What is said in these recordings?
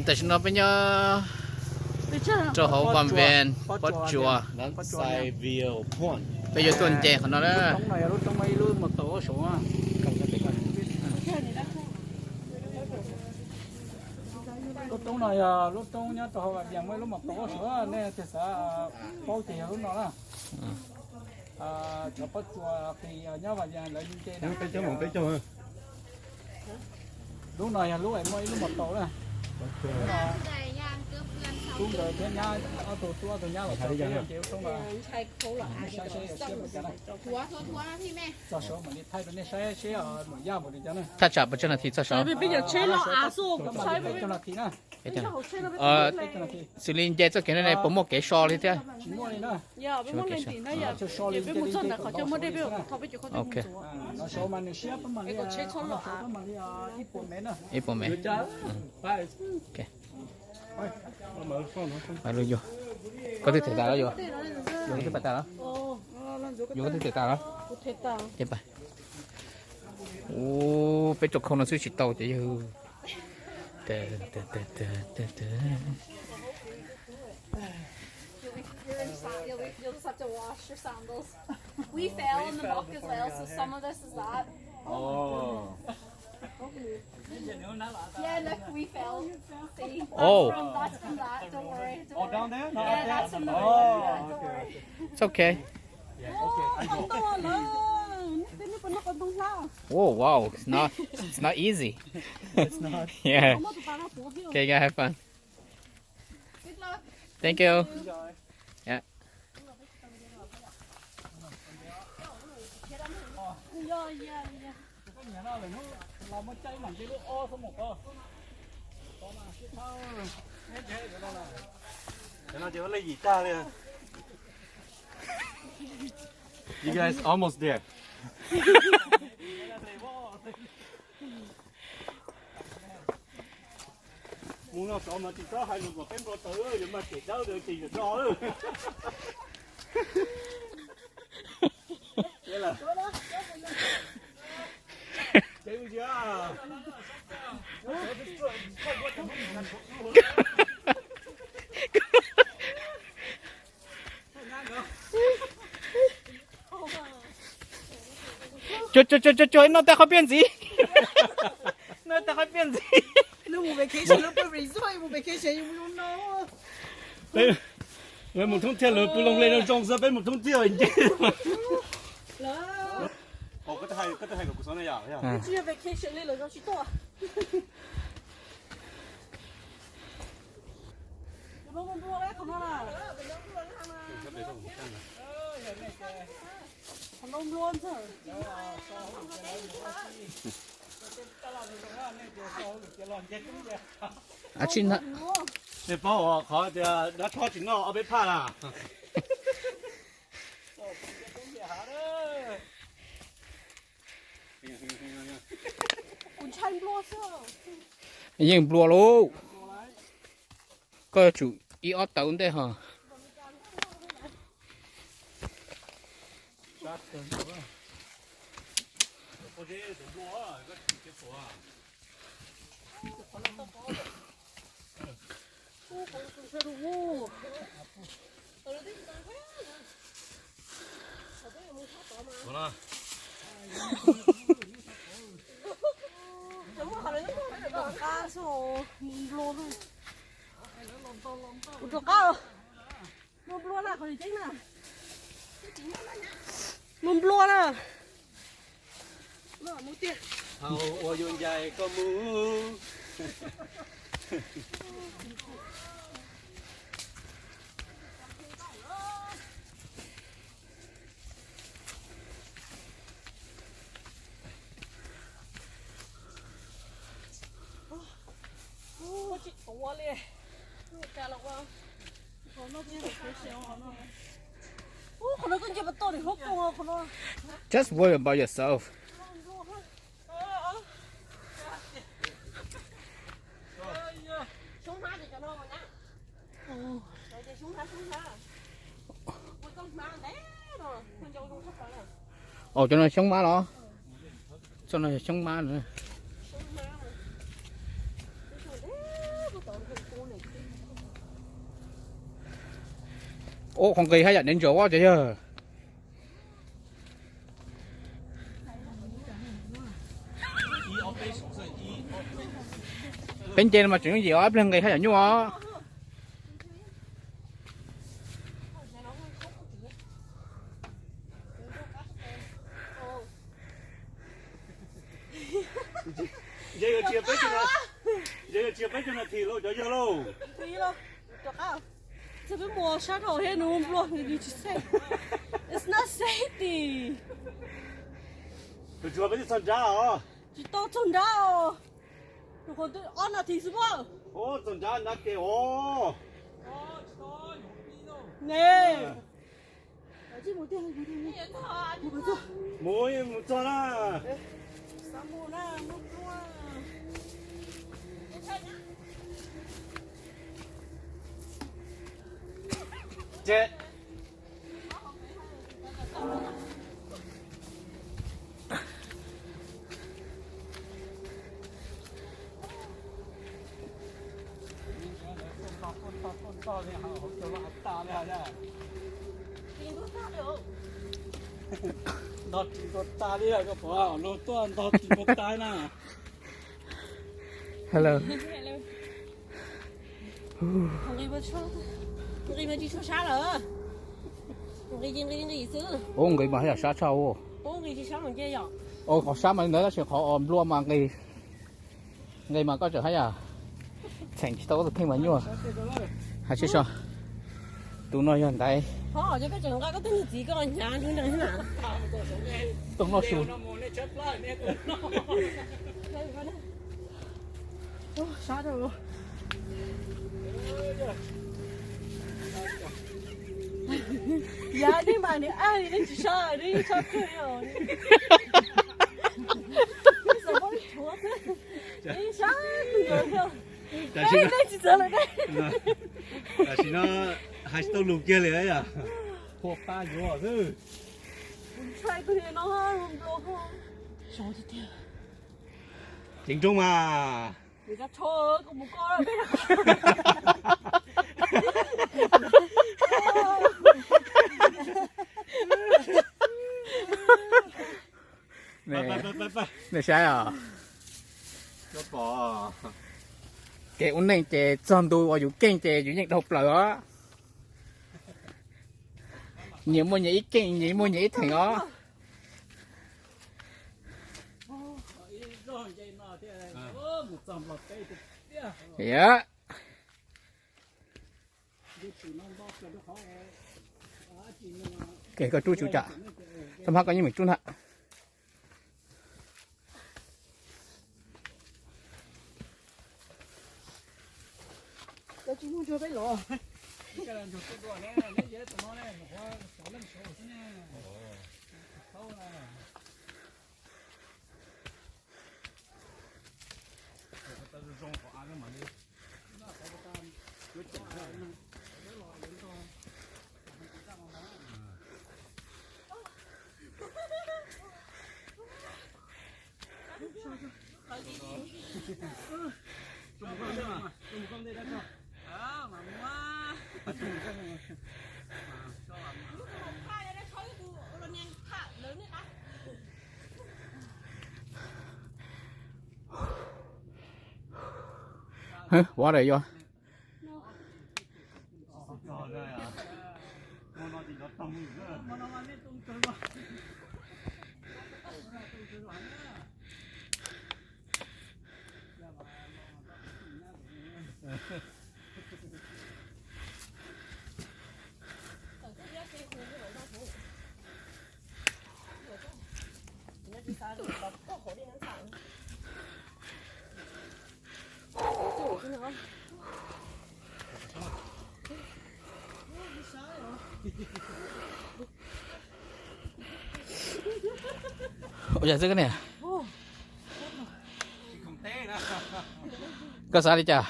Tam sim no peb nyob rau hauv Vam Ven, Pob Tsuas. Peb yuav tuaj nce qhov no na. Lub roob no yog lub roob nyob rau hauv Vam Ven, muaj ib lub mos tau ob suav, nej tias xav paub ces yog lub no na. Cov Pob Tsuas qis nyob Vam Ven lawv nce na. Lub no yog lub es muaj ib lub mos tau na. Tub nkawd thiab nyab ob tug tub ob tug nyab los txog ces lub roob no. Saib seb yog siab npaum cas na. Txog saud mam li thaij rau nej saib seb muaj yaj npaum li cas na. Thaj tsam pes tsawg nas this txog saud? Peb caug nas this na. Xws li nce txoj kev no ne puas muaj kev so li thiab? Tsis muaj li na. Tsis muaj kev so li. Ok. Ib puas mev. Koj twb them tas los yuav? Yuav koj twb them tas los? Yuav koj twb them tas los? Ub, peb rau khau no xwb tsis tau ces yog. You'll be, you're in sa-, you'll, you'll just have to wash your sandals. We fell in the muck as well, so some of this is that. Oh. Yeah, look, we fell. See? That's Oh. from, that's from that, don't worry, don't Oh, worry. down there? No, Yeah, up there? that's from the Oh, river, okay, don't okay. worry. It's okay. I go. Oh, wow, it's not, it's not easy. It's not. Yeah. Okay, guys, have fun. Good luck. Thank you. Enjoy. Yeah. Cov no ces ua lej yim tag li. You guys almost there. Mus no xov mas tsis txhob hais lus kom peb npau taws, yuav mas cem dawb ces yuav do. Cuag cuag cuag cuag cuag, noj tag qhov piaj ntxiv. Noj tag qhov piaj ntxiv. Lawv mus vacation, lawv pw resort, mus vacation, mus zoo no. Peb, lawv mus thoob thiaj lawv pw loo le zoo zoo xwb, peb mus thoob thiaj nce. Koj twb hais kom kuv xov na yom. Tsis yog vacation li lawv zoo tsis tuaj. Qhov no nplua ntag. Nej paub qhov tias dab thob tsis noj ob peb phaj na. Yeej nplua lauj. Koj yuav tsum ib ob tawv ntej ho. Mus nplua na, qhov ceeb na. Mus nplua na. Thaum uas yuav ncaim koj mus. Just worry about yourself. Ov, cov no xyoob mab los? Txoj no yog xyoob mab na. Ua qhov nqis haj yam dev ntsaum os cov yawg. Peb nce no mas tseem yooj yim os, ib pliag nqis haj yam nyuaj os. Ntshe yuav tsis peb caug na, ntshe yuav tsis peb caug nas this lauj cov yawg lauj. Txawm peb mus sab dhau thiab nws nplua nws tsis safe. It's not safety. Tus tsuag peb twb txog nrab os. Tsis tau txog nrab os. Rau qhov twb ob nas this xwb pob. Txog nrab nrab ke os. Ne. Mus, mus txog na. Ces nto tsis nto tas li, koj pom luag tuaj nto tsis nto tas na. Hello. Nqis mas tsis tshua sab lawm. Nqis nqis nqis xwb. Ub, nqis mas haj yam sab tshaj ub. Ub, nqis tsis sab mas nce yom. Ub, qhov sab mas li ntawd tab sis qhov uas nplua mas nqis, nqis mas koj tseem haj yam txheem tsis tau koj tus kheej mas nyuaj. Hais sib so, tus no yog ntaiv. Tus no su. Yav nej mas nws aj li nej tsis sab, nej sab kawg os. Sab kawg os. Peb nej tsis txawv lawm ne. Tam sim no hais tsis tau lus kiag li yom. Qhuas pa yuav xwb. Kuv ntshai tus niag no nplua ho. Ceev nrooj mas. Nws tso tsho koj mus koj. Nej saib os. Kev ua neej ces txog ntu uas yus keej ces yus yeej dhau plaws os. Nyias muaj nyias ib keej, nyias muaj nyias ib theem os. Yog. Kev koj rub tsuj tsam, txhob hmab koj yeej meem rub ntag. Water yuav. Ua cas xwb koj niam? Koj xav li cas?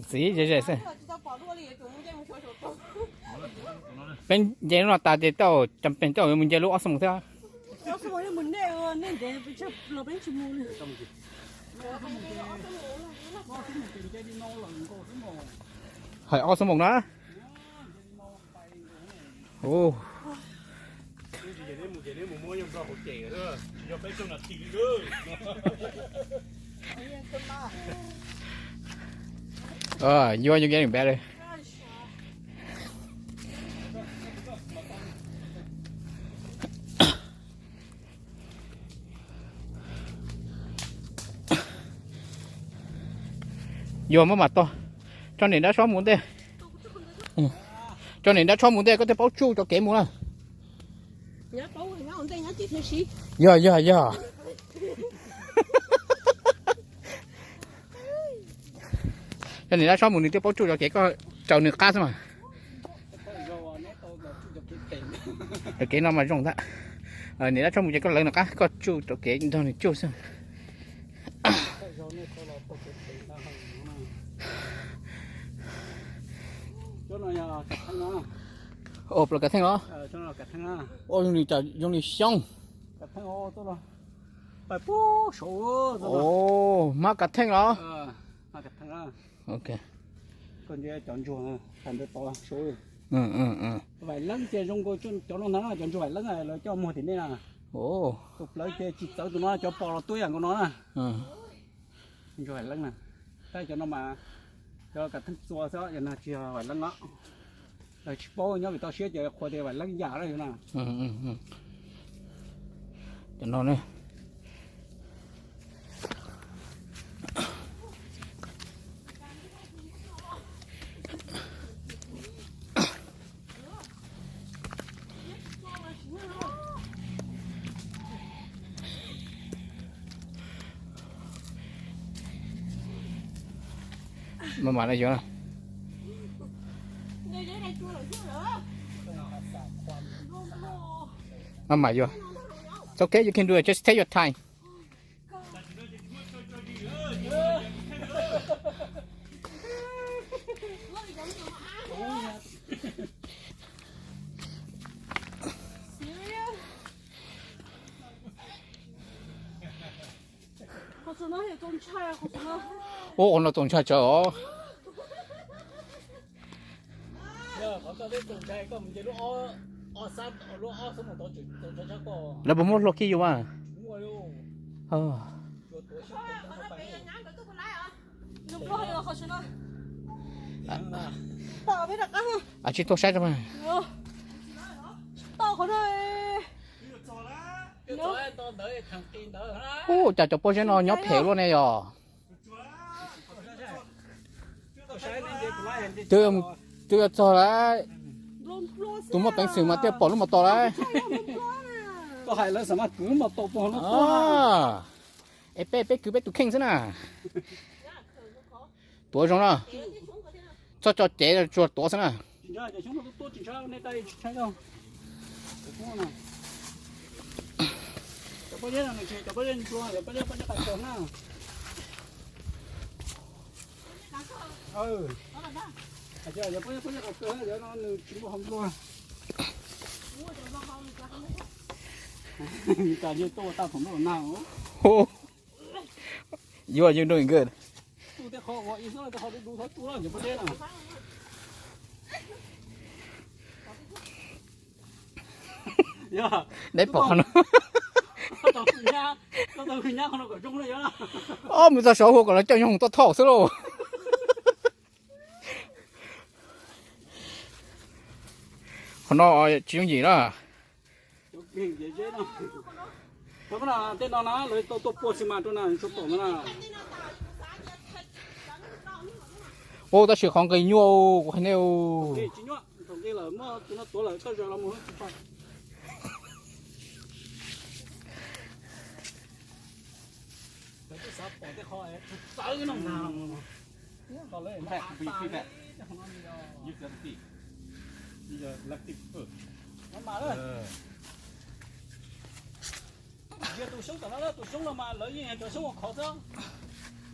Txiv ze ze xwb. Peb nce lub no tas ces tau, cas peb tau mus nce lub ob xuab moos thiab. Hais ob xuab moos na. Yuav yuav npe li. Yuav muab mas tog, tso niam dab tshov mus ntej. Tso niam dab tshov mus ntej koj thiaj paub tsuj cov kev mus na. Yog yog yog. Tso niam dab tshov mus nws thiaj paub tsuj cov kev, koj raws nws qab xwb mas. Cov kev no mas zoo ntag. Niam dab tshov mus ces koj lawv nws qab, koj tsuj cov kev nrog nws tsuj xwb. Ua plaws kav theej los? Ua zoo li xyoob. Hmab kav theej los? Vaim leeb ces zoo nkaus cov no ntag, cov ntsuag vaim leeb lawv coj muag tim nej na. Tus plawv ces tsis txawv tus no, cov pos los tuab yam nkaus no na. Ntsuag vaim leeb na. Tab cov no mas cov kav theej txua xwb, yog no tsis yog vaim leeb os. Lawv tsis paub nyob vim toj siab ces qhuas tias vaim leeb yam lawm na. Cov no ne. Maj mam yuav. Maj mam yuav. It's okay, you can do it. Just take your time. Ua, qhov no txaus ntshai tsawv os. Lawv puas muab hlua kiag yus mas? Tsis tuaj saib tso mas. Ub, cas cov pob zeb no nyob phem luaj ne yog. Twb yuav txog lawm. Tus muaj peev xwm mas thiaj pom lub mos tos lawm. Es peb, peb kwv peb tus kheej xwb na. Tuav zoo na. Txhob tso cev, tsuas tuav xwb na. Hu. You are, you doing good. Neb pom qhov no. Ob mus txog saud hu kom lawv coj nyob hoom toj thoj xwb lauj. Qhov no tsis yooj yim na. Ua tab sis qhov nqi nyuaj kuv hais nej. Ntsia tus xyoob tom no, tus xyoob no mas lawv yeej yog cov xyoob ua khov xwb,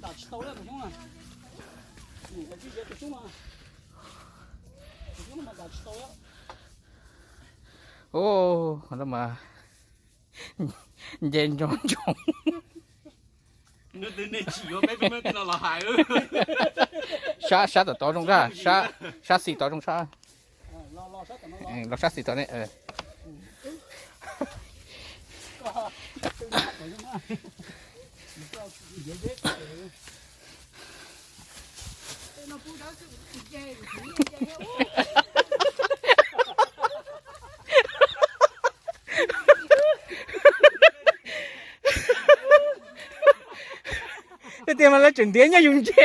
dam tsis tau tus xyoob na. Ntsia tus xyoob no, tus xyoob no mas dam tsis tau. Ub, qhov no mas nce ntsoov ntsoov. Sab, sab tom tod zoo sab, sab xis tod zoo sab. Los sab xis tod ne. Tiag tiag mas lawv tseem ntiav nyob yus ntse.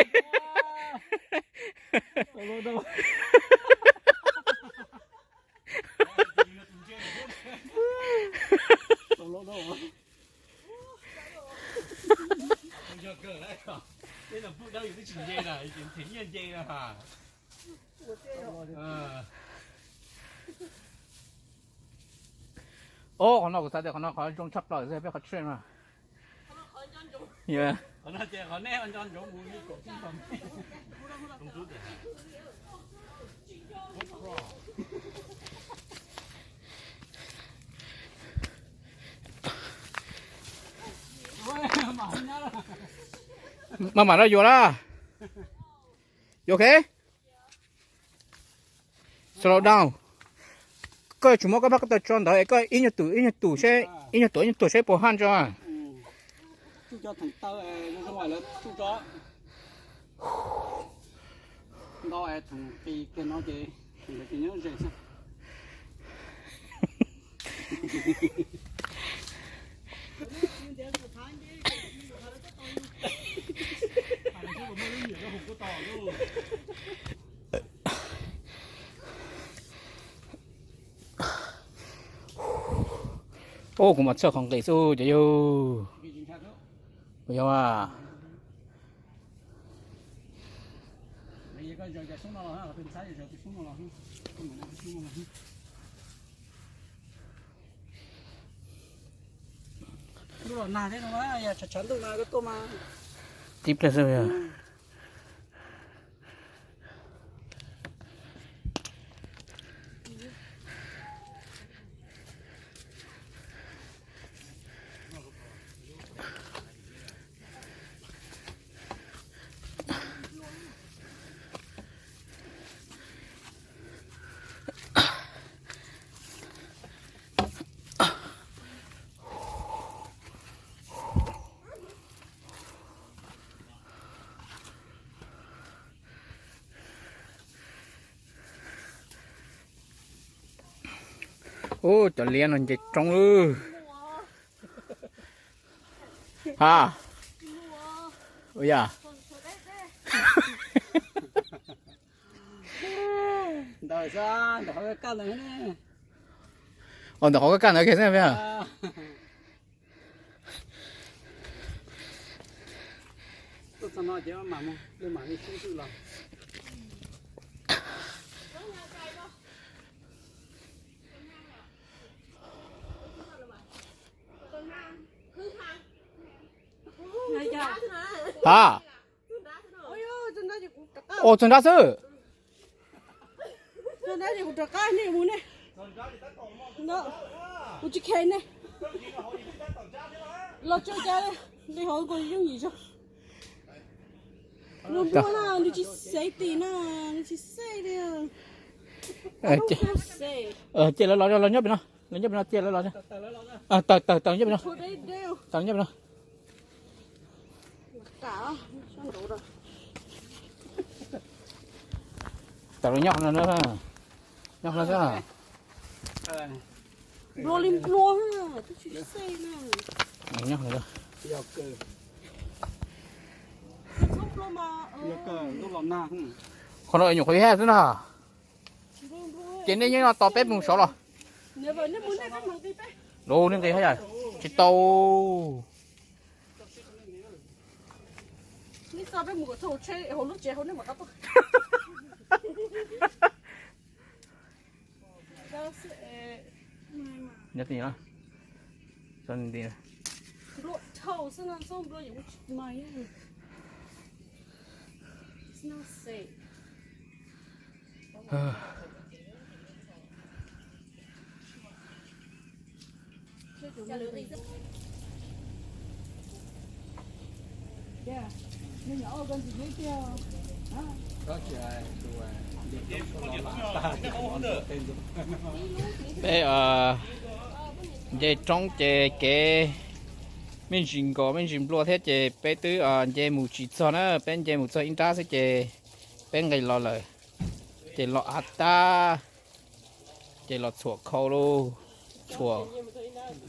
Ub, qhov no kuv xav tias qhov no qhov zoo tshaj plaws xwb peb qhov trip no. Maj mam no yuav na. Yuav, ok. Slow down. Koj yuav tsum muab koj pab koj taw tso ntawd es koj ib nyuag tus ib nyuag tus seb, ib nyuag tus ib nyuag tus seb puas haj ntso. Ub, kuv mam txhawj qhov nqis xwb cov yug. Kuv yog a. Tib pliag xwb. Ub, cov liab no nce roob lawm. Ha. Ua yam. Ntawm qhov kaj ntawd kiag xwb. Ha. Ua, txog nrab xwb. Kuv tsis khe ne. Los tso cas li hauv nkaus yooj yim zog. Nws nplua na, nws tsis safety na, nws tsis safe li. Cia lawv los, los nyob pem no, los nyob pem no, cia lawv los. Taws, taws, taws nyob pem no. Taws nyob pem no. Taws los nyob no, nyob no xwb. Nplua li nplua, twb tsis safe na. Nyob no. Qhov no nyuam qhuav ib haj xwb na. Ces nej nyob no tos peb mus saud los. Los nej nqis haj yam tsis tau. Nyob ti no. Peb nce roob ces kev me ntsis nkaus me ntsis nplua thiab ces peb twb nce mus tsis txog na, peb nce mus txog ib nrab xwb ces peb nqis los lawm. Ces los av tag, ces los txhuam khau lauj, txhuam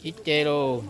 ib ce lauj.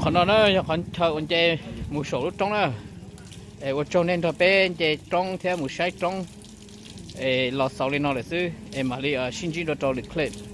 Qhov no na yog qhov chaw uas nce mus saum lub roob na. Es ua tsaug nej nrog peb nce roob thiab mus saib roob. Es los xaus li no lawm xwb, es mam li sib ntsib dua rau lwm clip.